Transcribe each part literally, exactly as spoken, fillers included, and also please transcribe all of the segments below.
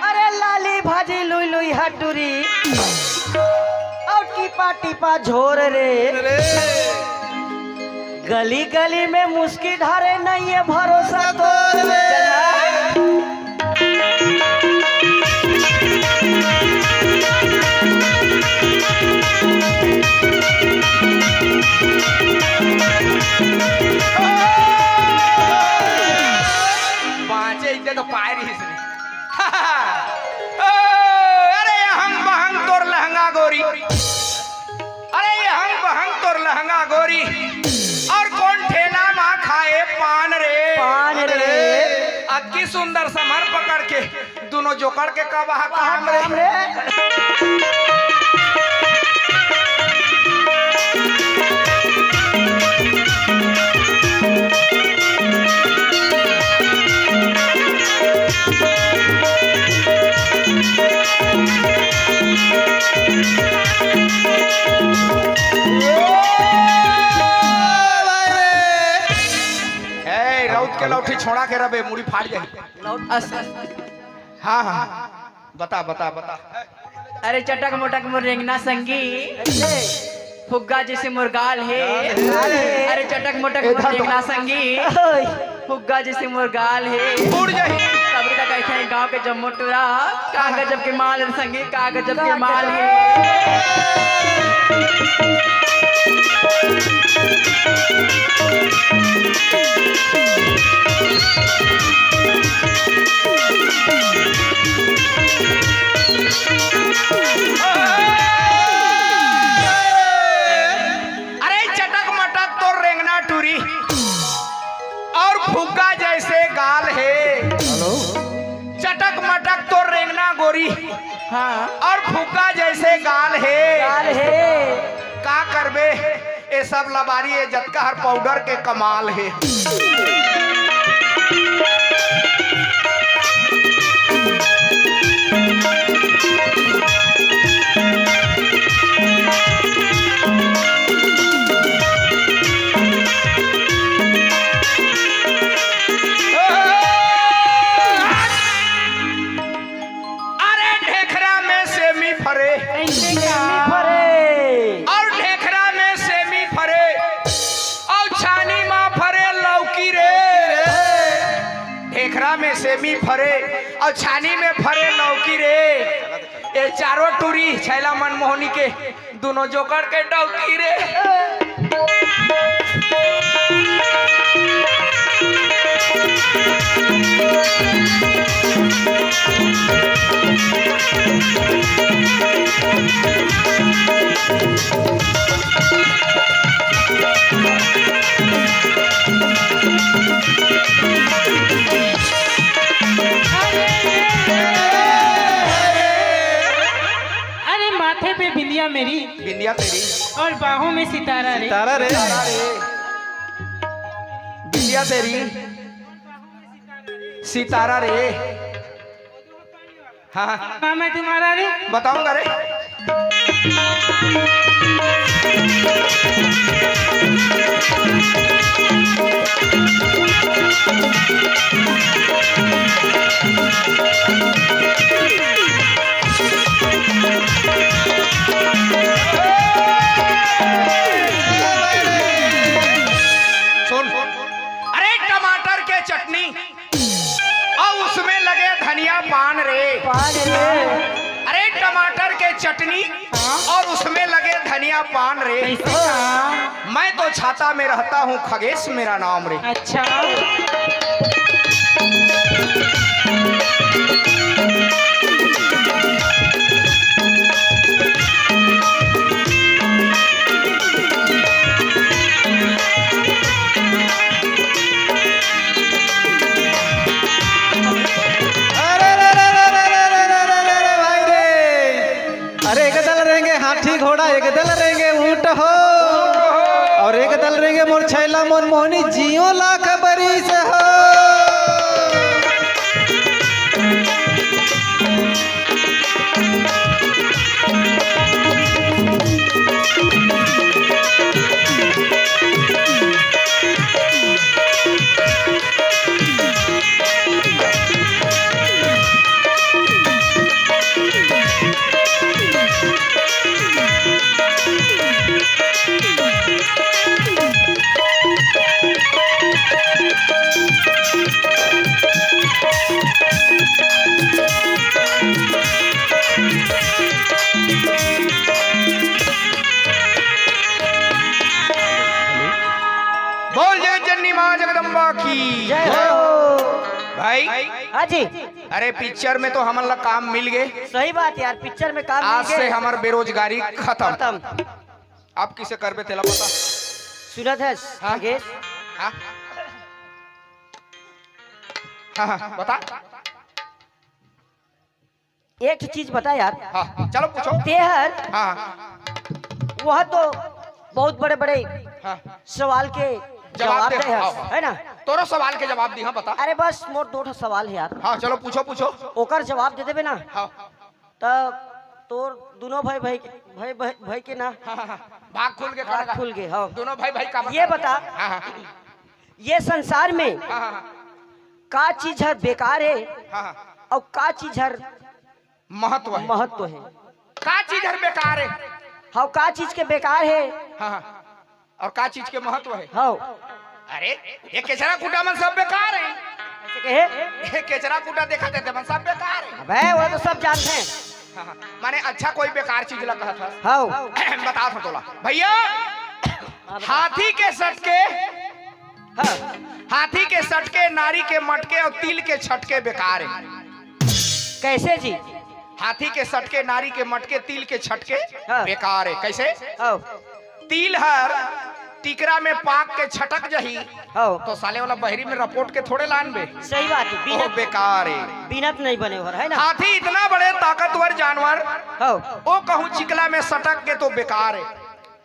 अरे लाली भाजी लुई लुई हटुरी, अउ टीपा टीपा झोर रे। अरे। गली गली में मुस्की ढारे, नहीं है भरोसा तो। बाँचे इज्जत तो पाए रहिस रे। ओ, अरे अहंग बहंग तोर लहंगा गोरी, अरे अहंग बहंग तोर लहंगा गोरी, अउ कोन ठेला मा खाए पान रे। पान रे। अतकी सुंदर समर पकड़ के दुनो जोकड़ के का बहा काम रे? काम रे। ए, रउत के लौठी छोड़ा के रबे, मुड़ी फाट जाही। अस- हाँ, हाँ, बता, बता, बता। अरे चटक मटक मोर रेंगना संगी, फुग्गा जइसे मोर गाल हे। गाल हे। अरे चटक मटक ए, मोर धर तो। रेंगना संगी, ओए। फुग्गा जइसे मोर गाल हे। उड़ जाही। तब तक ऐसे ही गाँव के जम्मो टूरा, का गजब के माल हे संगी, का गजब के माल हे। अरे चटक मटक तोर रेंगना टूरी अउ फुग्गा जइसे गाल हे। हेलो। चटक मटक तोर रेंगना गोरी हाँ। अउ फुग्गा जइसे गाल हे। गाल हे। का करबे? ए सब लबारी, ए जतका हर पाउडर के कमाल हे। अरे ढेखरा में सेमी फरे। कैसे सेमी फरे? अउ ढेखरा में सेमी फरे, अउ छानी मा फरे लौकी रे। ढेखरा में सेमी फरे, अउ छानी में फरे लौकी रे। ए चारों टूरी छैला मनमोहनी के दुनो जोकड़ के डौकी रे। अरे माथे पे बिंदिया मेरी बिंदिया तेरी। और बाहों में सितारा रे। सितारा रे। बिंदिया तेरी। सितारा रे। हाँ। ना मैं तुम्हारा रे। बताऊंगा रे। सुन, अरे टमाटर के चटनी अउ उसमें लगे धनिया पान रे। पान रे। अरे टमाटर के चटनी हाँ। अउ उसमें लगे धनिया पान रे। कैसे का? मैं तो छाता में रहता हूँ, खगेश मेरा नाम रे। अच्छा। अरे रे रे रे भाई रे। अरे एक दल रेंगे हाथी घोड़ा, एक दल रेंगे ऊंट हो। अउ एक दल रेंगे मोर छैला मन मोहनी जियो लाख बरिस हो। माँ जगदम्बा की जय हो। भाई, हाँ जी। अरे, पिक्चर में तो हमन ला काम मिल गए। सही बात यार, पिक्चर में काम आज मिल गए। से हमर बेरोजगारी खत्म। खत्म। अब किसे करबे तेला बता। सुनत है हाँ? नागेश? हाँ? हाँ, हाँ, बता। एक ठो चीज बता यार। हाँ, चलो पूछो। तेहर हाँ, हाँ। वह तो बहुत बड़े बड़े हाँ। सवाल के जवाब जवाब दे दे, हस, हाँ, हाँ। है ना? तोरो सवाल के जवाब दी, हाँ, बता। अरे बस मोर दो ठो सवाल है यार। हाँ, चलो पूछो, पूछो। ओकर जवाब दे देबे ना। हाँ। त तोर दोनों भाई भाई भाई भाई, भाई के ना हाँ, हाँ, हाँ। भाग खुल के खड़ा भाग कर। खुल के, हाँ। दोनों भाई भाई का ये बता। बता, हाँ, हाँ। ये संसार में हाँ, हाँ, हाँ। का चीज हर बेकार है हाँ, हाँ। और का चीज हर महत्व है। महत्व है। का चीज हर बेकार है? हाँ, का चीज के बेकार है? हाँ, हाँ। और का चीज के महत्व है? हाँ। अरे, ये केचरा कुटा मन सब बेकार है। ऐसे कहे? ये केचरा कुटा देखा देते मन सब बेकार है। अबे, वो तो सब जानते हैं। हाँ, हाँ। माने अच्छा कोई बेकार चीज ला कहत हस। हाँ। बता था तोला। भैया, हाँ, बता। हाथी के सटके, हाँ। हाथी के सटके, नारी के मटके और तिल के छटके बेकार है। कैसे जी? हाथी के सटके, नारी के मटके, तिल के छटके हाँ। बेकार है। कैसे? हाँ। तिल हर टिकरा में पाक के छटक जही, हाँ। तो साले वाला बहरी में रपोट के थोड़े लानबे। सही बात है, वो बीनत, बेकार है। बीनत नहीं बने हो, है ना? हाथी इतना बड़े ताकतवर जानवर, हाँ। वो कहूँ चिकला में सटक के तो बेकार है।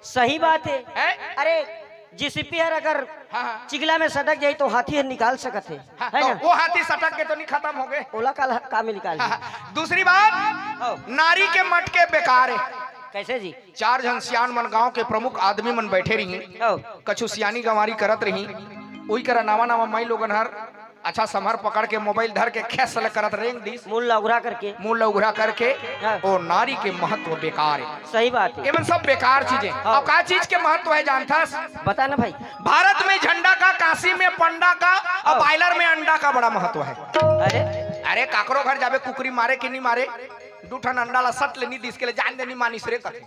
सही बात है। हैं? अरे, जीसीपी हर अगर हाँ, हाँ। चिकला में सटक जाई तो हाथी हर निकाल सकत है, हाँ, है तो ना? वो हाथी सटक के तो नहीं खत्म हो गए। ओला का, का में निकाल हाँ, हाँ। दूसरी बात, हाँ। नारी के मटके बेकार है। कैसे जी? चार झन सियान मन गांव के प्रमुख आदमी मन बैठे रही, हाँ। कछु सियानी गंवारी करत रही, उही करा नावा नावा माई लोगन हर अच्छा समहर पकड़ के मोबाइल धर के खेस ले करत रेंग दिस। मुंह ला उघरा करके। मुंह ला उघरा करके। हाँ। ओ नारी के महत्व बेकार है। सही बात है। एमन सब बेकार चीजें। हाँ। अब का चीज के महत्व है जानथस? बता ना भाई। भारत में झंडा का, काशी में पंडा का और हाँ। बॉयलर में अंडा का बड़ा महत्व है। अरे। अरे काकरो घर जाबे कुकरी मारे कि नहीं मारे, दू ठन अंडा ला सट ले नहीं दिस के ले जान दे नहीं मानिस रे कथे।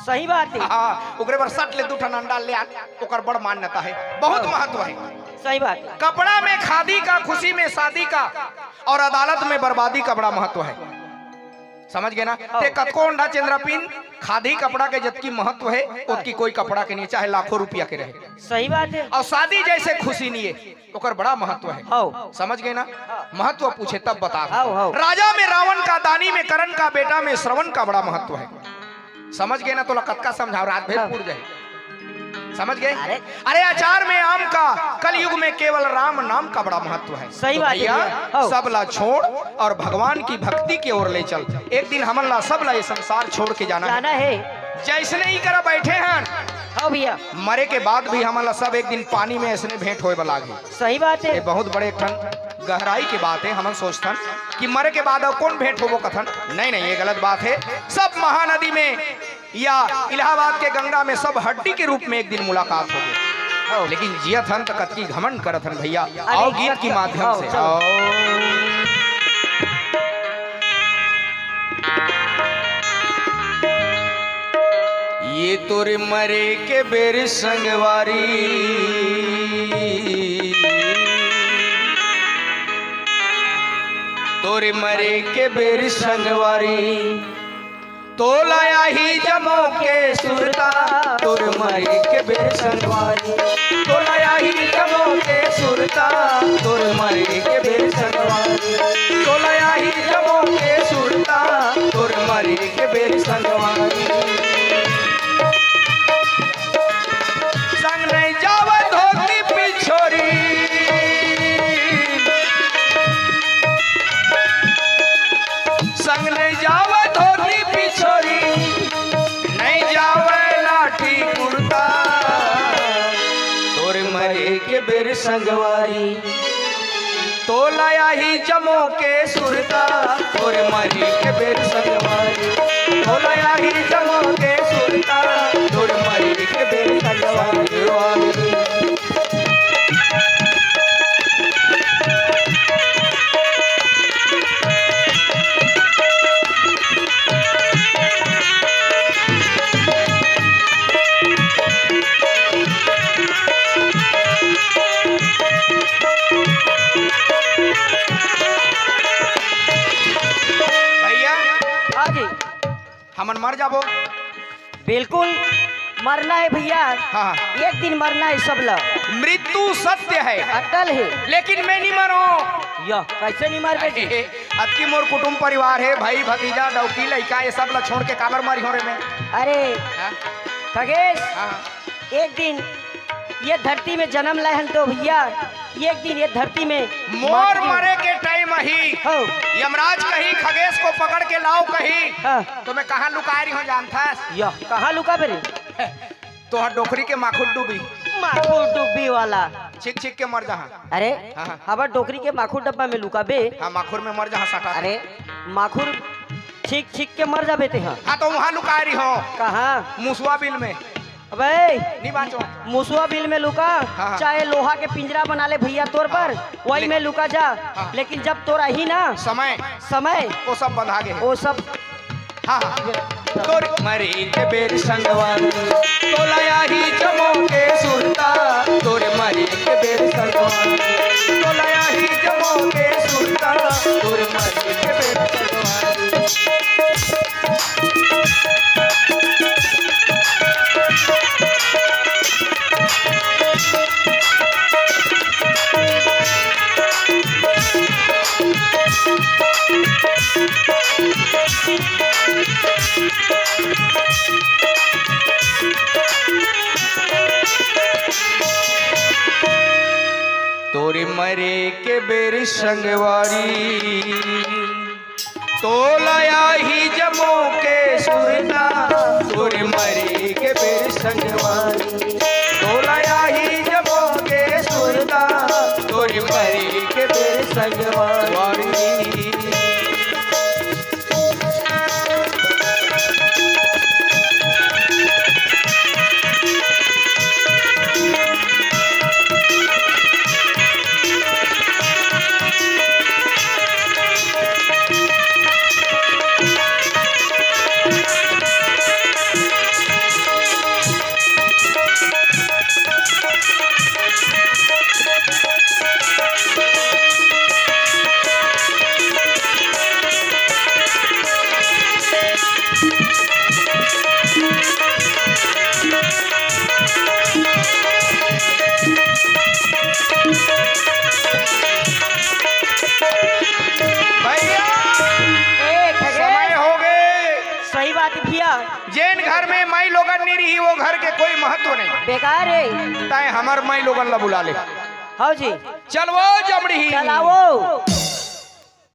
सही बात है। हाँ, ओकरे बर सट ले दू ठन अंडा ले आ, ओकर बड़ मान्यता है, बहुत हाँ। महत्व है। सही बात है। कपड़ा में खादी का, खुशी में शादी का, और अदालत में बर्बादी का बड़ा महत्व है। समझ गए ना? हाँ। ते कतको अंडा चंद्रापिन, खादी कपड़ा के जतकी महत्व है, ओतकी कोई कपड़ा के नहीं, चाहे लाखों रुपया के रहे। सही बात है। और शादी जैसे खुशी नहीं है, ओकर बड़ा महत्व है। हाँ। समझ गए ना? हाँ। महत्व पूछे तब बता सकते। हाँ, हाँ। राजा में रावण का, दानी में करण का, बेटा में श्रवण का बड़ा महत्व है। समझ गए ना? तोला कतका समझाव, रात भर हाँ। पूर जाए। समझ गए? अरे। अरे अचार में आम का, कलयुग में केवल राम नाम का बड़ा महत्व है। सही तो बात है भैया, भैया। हाँ। सब ला छोड़ और भगवान की भक्ति की ओर ले चल। एक दिन हमन ला सब ला ये संसार छोड़ के जाना है। जाना है। जैसने ही करा बैठे हैं, हाँ भैया। मरे के बाद भी हमन ला सब एक दिन पानी में ऐसने भेंट होए वाला है। सही बात है। ये बहुत बड़े एक ठन गहराई के बात है। हमन सोचथन कि मरे के बाद अब कौन भेंट होबो कथन, नहीं, नहीं, ये गलत बात है। सब महानदी में या इलाहाबाद के गंगा में सब हड्डी के रूप में एक दिन मुलाकात होगे। लेकिन जियत हन त कतकी घमंड करत हन भैया। अरे आओ गीत की माध्यम से, चलो। आओ। ये तोरे मरे के बेर संगवारी, तोरे मरे के बेर संगवारी, तोला आही जमो के सुरता, तोर मरे के बेर संगवारी। तोला आही जमो के सुरता, तोर मरे के बेर संगवारी। तोला आही जमो के सुरता, तोर मरे के बेर संगवारी। संग नहीं जावे धोती पिछोरी। संग नहीं जावे धोती पिछोरी, नहीं जावे लाठी कुर्ता। तोर मरे के बेर संगवारी, तोला आही जमो के सुरता। तोर मरे के बेर संगवारी, तोला आही जमो के सुरता। तोर मरे के बेर संगवारी। हमन मर जाबो। बिल्कुल मरना हे भइया। हाँ, हाँ। एक दिन मरना हे सब ला। मृत्यु सत्य हे। अटल हे। लेकिन मैं नहीं मरों। यह कैसे नहीं मरबे जी? अतकी मोर कुटुम परिवार हे, भाई, भतीजा, डौकी, लइका, ये सब ला छोड़ के काबर मरिहों रे मैं? अरे हाँ? खगेश, हाँ, हाँ। एक दिन ये धरती में जनम ले हन तो भइया, एक दिन ये धरती में मोर मरे के टाइम आही। हो। यमराज कही, "खगेश को पकड़ के लाओ," कही, हाँ। तो मैं कहाँ लुकाय रहिहों जानथस? यह कहाँ लुकाबे रे? तोहर डोकरी के माखुर डूबी। माखुर डूबी वाला। छिक छिक के मर जाहा। अरे, हाँ, हाँ। हमर डोकरी के माखुर डब्बा में लुकाबे? हाँ, माखुर में मर जाहा सटा। अरे, माखुर छिक छिक के मर जाबे तेहा। हाँ, तो उहाँ लुकाय रहिहों। कहाँ? मुसवा बिल में। अबे, नहीं बाँचों। मुसवा बिल में लुका, हाँ, हाँ। चाहे लोहा के पिंजरा बना ले भइया तोर बर, हाँ, वही ले। में लुका जा। हाँ। लेकिन जब तोर आही ना समय। समय, वो सब बंधा गे हे। वो सब हाँ, हाँ। तोर मरे के बेर संगवारी, तोला आही जमो के सुरता। तोर मरे के बेर संगवारी, तोला आही जमो के सुरता। तोर मरे के बेर संगवारी। तोरे मरे के बेर संगवारी, तोला आही जमो के सुरता। तोरे मरे के बेर संगवारी, तोला आही जमो के सुरता। तोरे मरे के बेर संगवारी। भैया, ए, खगेश। समय हो गए। सही बात है भैया। जेन घर में माई लोगन नहीं रही, वो घर के कोई महत्व नहीं। बेकार है। तय हमर माई लोगन ला बुला ले। हाँ जी। चल वो जमड़ी। चलाओ।